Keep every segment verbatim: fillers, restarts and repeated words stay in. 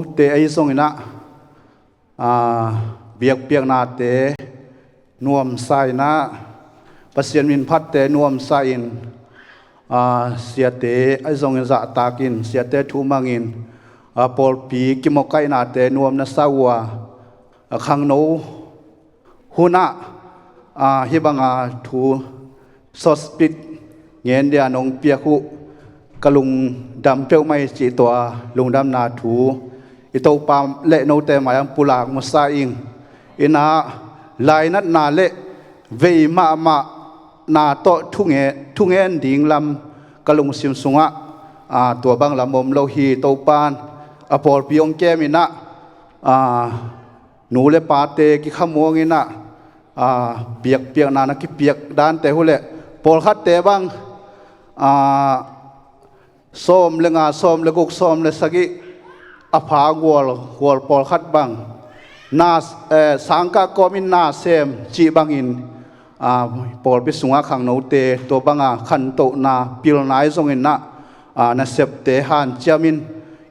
khangnote ahi zongin ah, aa, biakpiaknate nuamsa in ah, Pasian minphatte nuamsa in, aa, siate ahi zongin zahtak in, siate thu mangin, aa, pawlpi kimawkaihnate nuam na sa uh a, a khangno hunah, aa, hih banga thu sawtspit ngen dia nong piak uh ka lungdam peuhmah hi cih tua lungdamna thu i Topa le note mai-ah pulak masa ing. In ah lainatna le vei mahmahna tawh thunge-, thungen ding lam ka lungsim sungah, aa, tua bang lam om lo hi. Topa in a pawlpi hong kem in ah, aa, nu le pate kikhamuang in ah, aa, biakpiakna na kipiak dante uh leh pawlkhatte bang, aa, sawm le nga, sawm le guk, sawm le sagih a pha gual, gual pawlkhat bang na, eh, sangkah kawmin na sem cih bangin, aa, pawlpi sungah khangnote tua banga khantohna pilna ahi zongin ah, aa, nasepte hanciamin,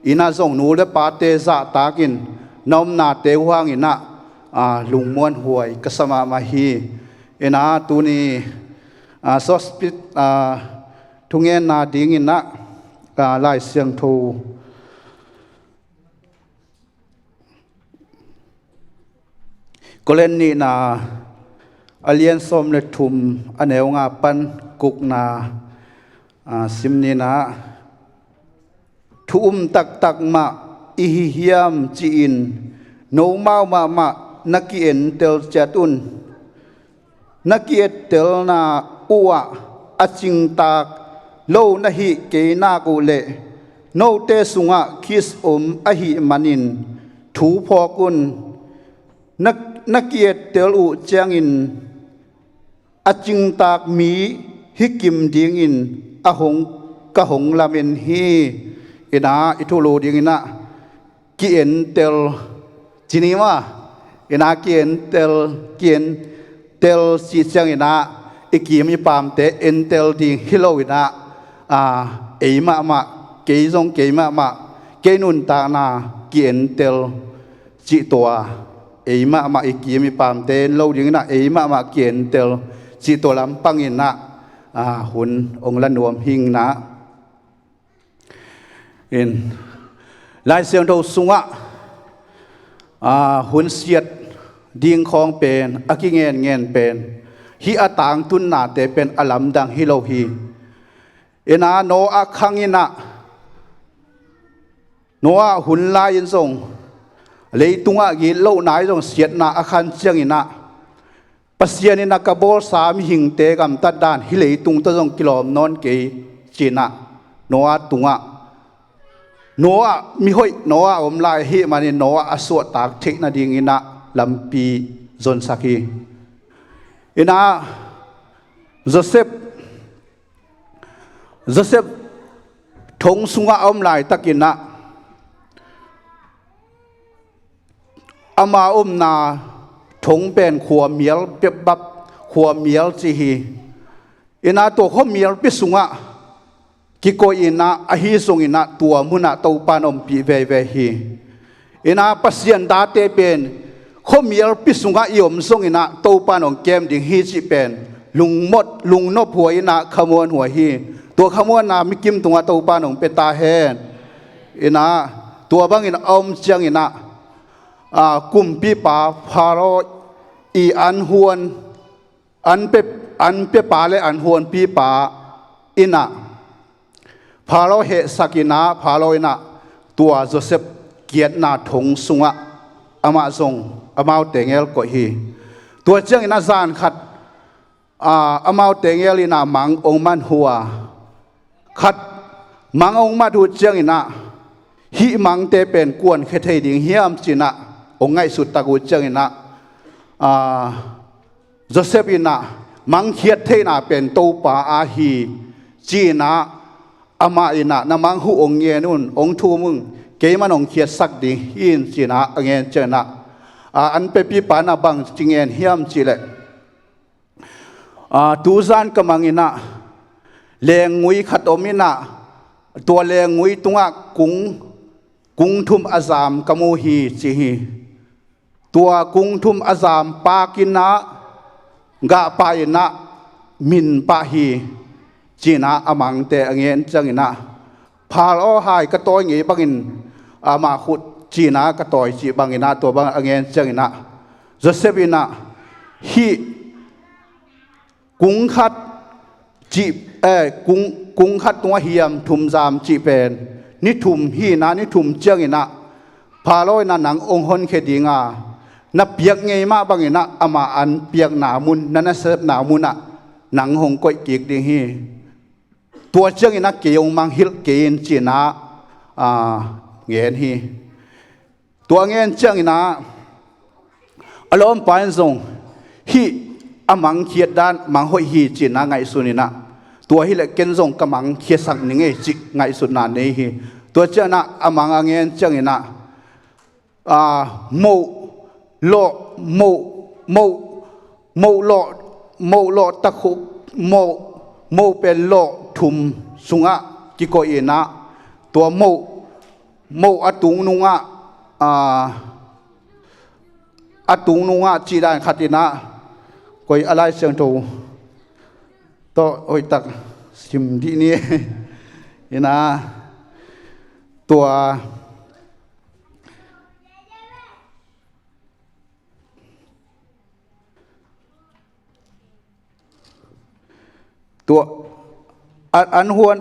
in ah zong nu le pate zahtakin na omnate uh hangin ah, aa, lungmuanhuai ka sa mahmah hi. In ah tuni, aa, sawtspit, aa, thungenna dingin ah, aa, Lai Siangtho Korin nihna a lian sawm le thum, a neu nga pan gukna, aa, sim ni in ah, thu um taktak mah i hi hiam ci-in nomau mahmah na ki-entel ciat un. Na ki-ettelna uhah a cingtak lo na hih kei nak uh leh note sungah Khrist om ahih manin thu phawk un. Na, na ki-ettel uh ciangin a cingtak mi hi kim dingin a hong, ka hong lamen hi. In ah i thulu dingin ah ki-entel ci ni maw? In ah ki-entel, ki-entel cih ciangin ah i kim i pamte entel ding hi lo in ah, aa, ei mahmah, kei zong kei mahmah, kei nuntakna ki-entel cih tua, ei mahmah i kim i pamte en lo dingin ah ei mahmah ki-entel cih tua lampangin ah, aa, hun hong la nuam hi in ah. In, Lai Siangtho sungah, aa, hun siat ding khawng pen, a kingenngen pen, hih a tangtunnate pen a lamdang hi lo hi. In ah Noah khang in ah, Noah hun lai-in zong leitungah gitlohna ahi zong siatna a khan ciangin ah, Pasian in a ka bawlsa mihingte gamtat dan hih leitung tawh zong kilawm nawn kei ci-in ah Noah tungah, Noah mihoih, Noah om lai ahih manin Noah a suahtak theih nadingin ah lampi zonsak hi. In ah Joseph, Joseph thong sungah a om laitakin ah ama omna thong pen khuamial pepbap, khuamial ci hi. In ah tua khuamialpi sungah kikoih in ah, ahi zongin ah tua munah Topa in ompih veivei hi. In ah Pasian date pen khuamialpi sungah i om zongin ah Topa in hong kem ding hi cih pen lungmot, lungnophuai in ah khamuanhuai hi. Tua khamuanna mikim tungah Topa in hong pia ta hen. In ah tua bangin a om ciangin ah, aa, kumpipa Pharaoh i anhuan, anpia, anpiapa le anhuanpipa in ah Pharaoh hehsak in ah, Pharaoh in ah tua Joseph kiatna thong sungah amah zong amaute ngel koih hi. Tua ciangin ah zan khat, aa, amaute ngel in ah mang hong man uh a, khat mang hong mat uh ciangin ah, hih mangte pen kua'n khia thei ding hiam ci-in ah hong ngaihsut tak uh ciangin ah, aa, Joseph in ah, mangkhiat theihna pen Topa aa hi ci-in ah, amah in ah, na mang huh hong ngen un, hong thum un, keimah in hong khiatsak ding hi in ci-in ah a ngen ciangin ah, aa, anpiapipa in ah bangci ngen hiam cih leh, aa, tuzan ka mang in ah, lenggui khat om in ah, tua lenggui tungah kung, kung thum a zam ka mu hi, ci hi. Tua kung thum a zam pak in ah gah pah in ah min pah hi, ci-in ah a mangte a ngen ciangin ah, Pharaoh hai ka tawi ngei bangin amah khut ci-in ah ka tawi cih bangin ah tua bang a ngen ciangin ah Joseph in ah hih kung khat cih, eh, kung, kung khat tungah hiam thum zam cih pen ni thum hi-in ah, ni thum ciangin ah Pharaoh in ah nang hong honkhia ding a, na piak ngei mah bangin ah ama an piakna mun, na nasepna mun ah nang hong koih kik ding hi. Tua ciangin ah kei hong mangngilh kei in, ci-in ah, ah, ngen hi. Tua ngen ciangin ah a lawmpa in zong hih a mangkhiat dan manghoih hi, ci-in ah ngaihsun in ah, tua hileh ken zong ka mangkhiasak ning ei, cih ngaihsutna nei hi. Tua ciangin ah a mang a ngen ciangin ah, ah, moh lawh, moh, moh, moh lawh, moh lawh takhuk, moh, moh pen lawh thum sungah kikoih in ah, tua moh, moh a tungnung ah, ah, a tungnung ah cih dan khat in ah, koi a Lai Siangtho tawh hoihtak sim dih ni. In ah tua Tua, an, an huan,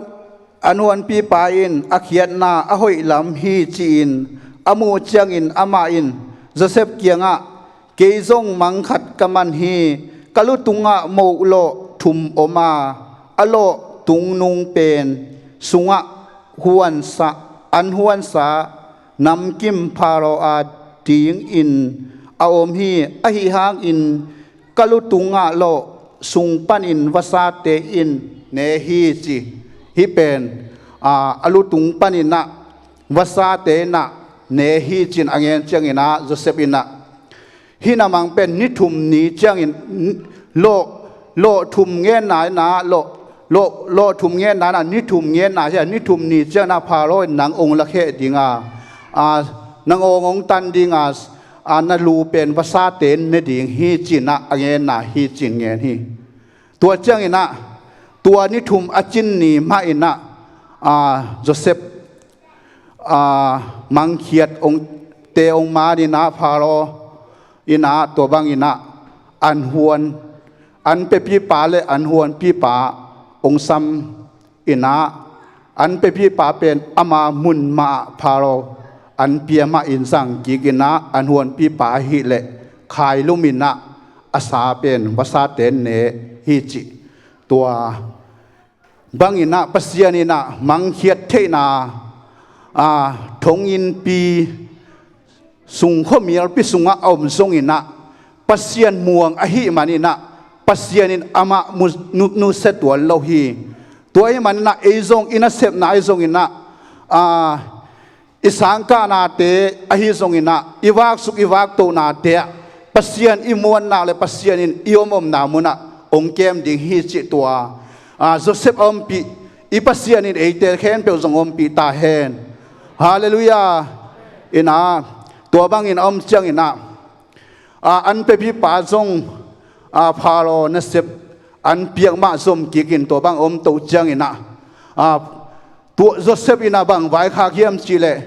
an huanpipa in a khiatna a hoih lam hi ci-in a muh ciangin amah in Josef kiangah, kei zong mang khat ka man hi. Ka lutungah moh lawh thum om a, a lawh tungnung pen sungah huansa, an huansa namkim Pharaoh a dingin a om hi. Ahi hangin ka lutungah lawh sung panin vasate in ne hi, ci. Hih pen, a, a lutung panin ah vasate in ah ne hi, ci-in a ngen ciangin ah Josef in ah hih na mang pen ni thum ni ciangin lawh, lawh thum ngenna in ah, lawh, lawh, lawh thum ngenna in ah ni thum ngenna hi a, ni thum ni ciangin ah Pharaoh in nang hong lakhia ding a, a, nang hong hong tan ding a, a, na lu pen vasate in ne ding hi, ci-in ah a ngenna hi, ci-in ngen hi. Tua ciangin ah tua ni thum a cin ni mah in ah, a, Josef, a, mangkhiat hong, te hong man in ah Pharaoh in ah tua bangin ah an huan, an piapipa le an huanpipa hong sam in ah, an piapipa pen ama mun mah ah Pharaoh an pia mah in zang kik in ah, an huanpipa ahih leh khailum in ah a sa pen vasate in ne hi, ci. Tua bangin ah Pasian in ah mangkhiat theihna, a, thonginnpi sung, khuamialpi sungah a om zongin ah Pasian muang ahih manin ah Pasian in amah mu-, nu-, nusia tuan lo hi. Tua ahih manin ah ei zong i nasepna ahi zongin ah, a, i sangkahnate ahi zongin ah, i vaksuk i vaktohnate ah Pasian i muanna le Pasian in i om omna munah hong kem ding hi, cih tua, a, Josef a ompih i Pasian in eite khempeuh zong ompih ta hen. Halleluiah. In ah tua bangin a om ciangin ah, a, an piapipa zong, a, Pharaoh nasep an piak mah zom kik in tua bang om to ciangin ah, a, tua Josef in ah bang vaikhak hiam cih leh,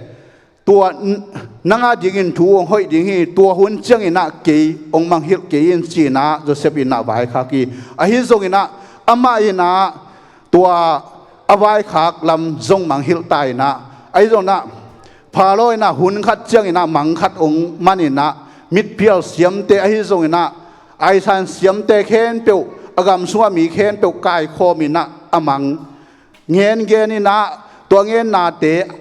tua n-, nang a dingin thu hong hoih ding hi, tua hun ciangin ah kei hong mangngilh kei in, ci-in ah Josef in ah vaikhak hi. Ahi zongin ah amah in ah tua a vaikhak lam zong mangngilh ta in ah, ahi zongin ah Pharaoh in ah hun khat ciangin ah mang khat hong man in ah, mitphial siamte ahi zongin ah aisan siamte khempeuh, a gam sungah mi khempeuh kaikhawm in ah a mang ngen gen in ah, tua ngennate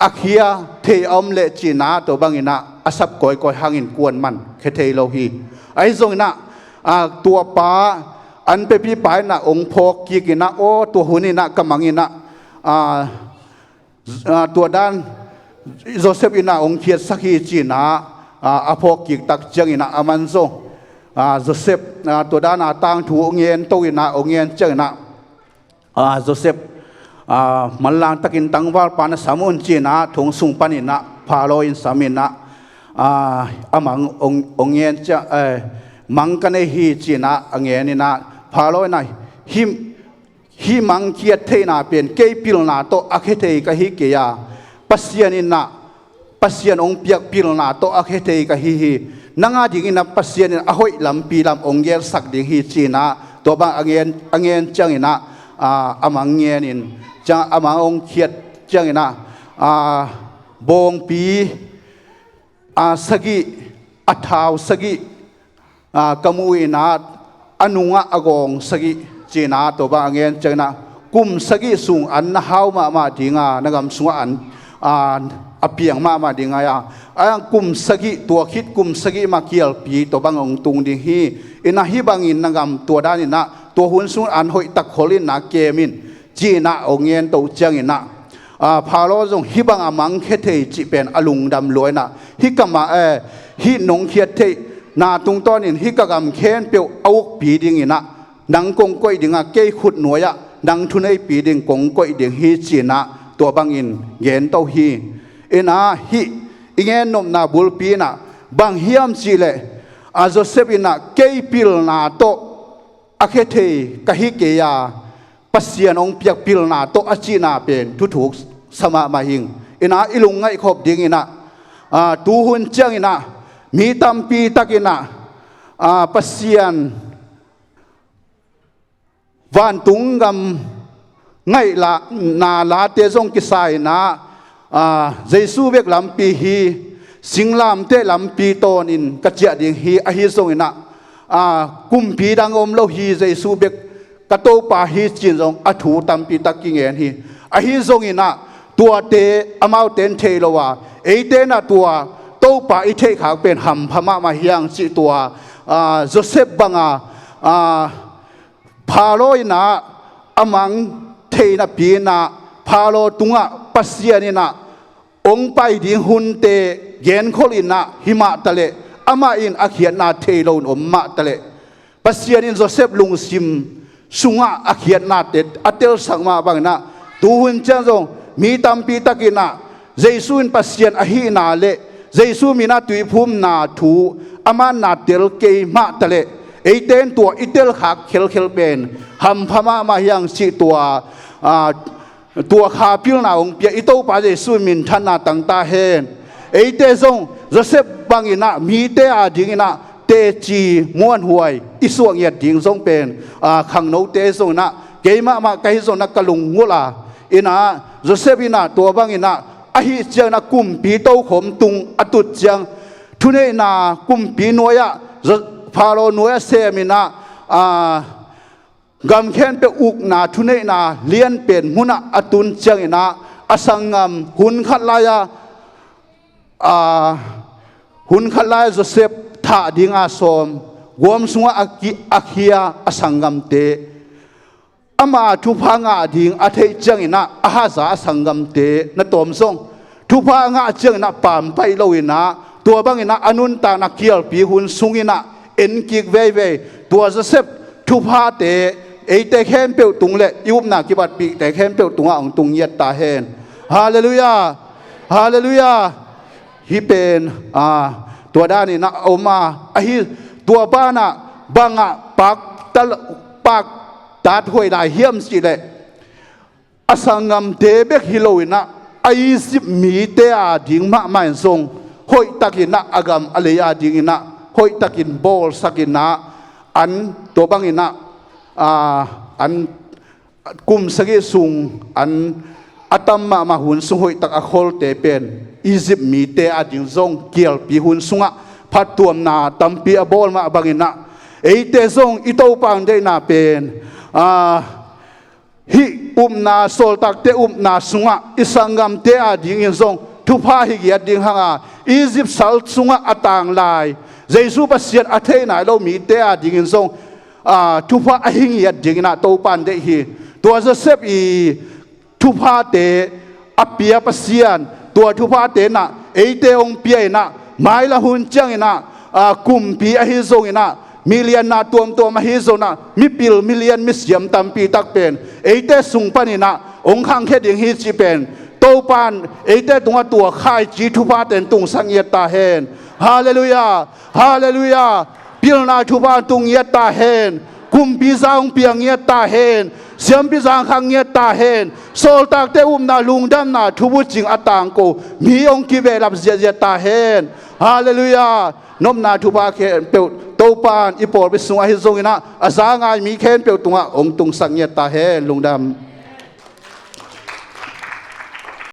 a khia thei a om leh, ci-in ah tua bangin ah a sap kawikawi hangin kuaman khia thei lo hi. Ahi zongin ah, a, tua pa, an piapipa in ah hong phawk kik in ah, aw, tua hun in ah ka mang in ah, a, a, tua dan Josef in ah hong khiatsak hi, ci-in ah, a, a phawk kik tak ciangin ah aman zong, a, Josef, a, tua dan a tangthu hong ngen to in ah, hong ngen ciangin ah, a, Josef, a, manlang takin tangvalpa na sam un, ci-in ah thong sung panin ah Pharaoh in sam in ah, ah, a mang ong, ong ngen ciang, eh, mang ka nei hi ci-in ah a ngen in ah, Pharaoh in ah hih, hih mang khiat theihna pen kei pilna tawh a khia thei ka hi kei a, Pasian in ah, Pasian ong piak pilna tawh a khia thei ka hi hi. Nang a dingin ah Pasian in a hoih lampi lam ong gelsak ding hi ci-in ah, tua bang a ngen, a ngen ciangin ah, ah, a mang ngen in, ciang a mang ong khiat ciangin ah, ah, bawngpi, ah, sagih, a thau sagih, ah, ka mu in ah, a nungah a gawng sagih ci-in ah, tua bang a ngen ciangin ah, kum sagih sung an na hau mahmah ding a, na gam sungah an, ah, a piang mahmah ding a, a kum sagih, tua khit kum sagih mah kialpi tua bang ong tung ding hi. In ah hih bangin na gam tua dan in ah, tua hun sung an hoih tak khol in ah kem in, ci-in ah ong ngen to ciangin ah, ah, Pharaoh zong hih bang a mang khia thei cih pen a lungdam lua in ah, hih ka ma, eh, hih nong khiat theihna tungtawnin hih ka gam khempeuh a ukpi dingin ah, nang kong koih ding a, kei khut nuai-ah nang thuneipi ding kong koih ding hi ci-in ah, tua bangin gen to hi. In ah hih i gen nopna bulpi in ah bang hiam cih leh, ah, Joseph in ah kei pilna tawh a khia thei ka hi kei a, Pasian ong piak pilna tawh a cihna pen thuthuk sa mahmah hing. In ah i lungngaih khop dingin ah, ah, tu hun ciangin ah mi tampi takin ah, ah, Pasian vantung gam ngaihna late zong kisa in ah, ah, Jesu bek lampi hi, singlamteh lampi tawnin ka ciah ding hi, ahi zongin ah, ah, kumpi dang om lo hi, Jesu bek ka Topa hi ci-in zong a thu tampi tak kingen hi. Ahi zongin ah tuate amaute in thei lo a, eite in ah tua Topa i theih khak pen hampha mahmah hi hang cih tua, ah, Joseph bang a, ah, Pharaoh in ah a mang thei napi in ah, Pharaoh tungah Pasian in ah ong pai ding hunte genkhol in ah hi mah taleh, amah in a khiatna thei lo in om mah taleh, Pasian in Joseph lungsim sungah a khiatnate a telsak mah bangin ah, tu hun ciang zong mi tampi takin ah Jesu in Pasian ahihna le Jesu min a tuiphumna thu amah in ah tel kei mah taleh, eite in tua i telkhak khelkhel pen hampha mahmah hi hang cih tua, ah, tua kha pilna ong pia i Topa Jesu minthanna tang ta hen. Eite zong Joseph bangin ah mite a dingin ah teci muanhuai i suah ngiat ding zong pen, ah, khangnote zongin ah, keimahmah ka hi zongin ah ka lunggulh a, in ah Joseph in ah tua bangin ah, ahi ciangin ah kumpi tokhom tung a tut ciang, thuneihna kumpi nuai-ah, Pharaoh nuai-ah sem in ah, ah, gam khempeuh ukna, thuneihna lianpen munah a tun ciangin ah, a sanggam hun khat lai-a, aa, hun khat lai-a Joseph thah dinga sawm, guam sungah a ki-, a khia a sanggamte, ama thupha ngah ding a theih ciangin ah a haza a sanggamte na tawm zong thupha a ngah ciangin ah paampaih lo in ah, tua bangin ah a nuntakna kialpi hun sungin ah enkik veivei. Tua Joseph thuphate eite khempeuh tung le i upna kibatpihte khempeuh tungah hong tung ngiat ta hen. Halleluiah. Halleluiah. Hih pen, aa, tua danin ah a om a, ahi, tua banah bangah pakta-, paktat huai lai hiam cihleh, a sanggamte bek hi loin ah, a Egypt mite a ding mahmah in zong hoihtakin ah, a gam a lei a dingin ah hoihtakin bawlsakin ah, an tua bangin ah, aa, an kum sagih sung an a tam mahmah hun sung hoihtak a kholte pen Egypt mite a ding zong kialpi hun sungah phattuamna tampi a bawl mah bangin ah, eite zong i Topa deihna pen, aa, hih upna, sawltakte upna sungah i sanggamte a dingin zong thupha hi ngiat ding hang a, Egypt sal sungah a tang lai, Jesu Pasian a thei nai lo mite a dingin zong, aa, thupha a hi ngiat dingin ah Topa in deih hi. Tua Joseph i thuphate a pia Pasian, tua thuphate in ah eite hong pia in ah, mailam hun ciangin ah, aa, kumpi ahi zongin ah, milianna tuamtuam ahi zongin ah, mipil milian misiam tampi tak pen eite sung panin ah hong khangkhia ding hi cih pen Topan eite tungah tua khaici thupha ten tungsak ngiat ta hen. Halleluiah. Halleluiah. Pilna thupha tung ngiat ta hen. Kumpi zang piang ngiat ta hen. Siampi zang khak ngiat ta hen. Sawltakte upna lungdamna thubucing a tangko mi hong kibehlap ziahziah ta hen. Halleluiah. Nopna thupha khempeuh Topan i pawlpi sungah hi zonginah a za ngai mi khempeuh tungah hong tungsak ngiat ta hen. Lungdam.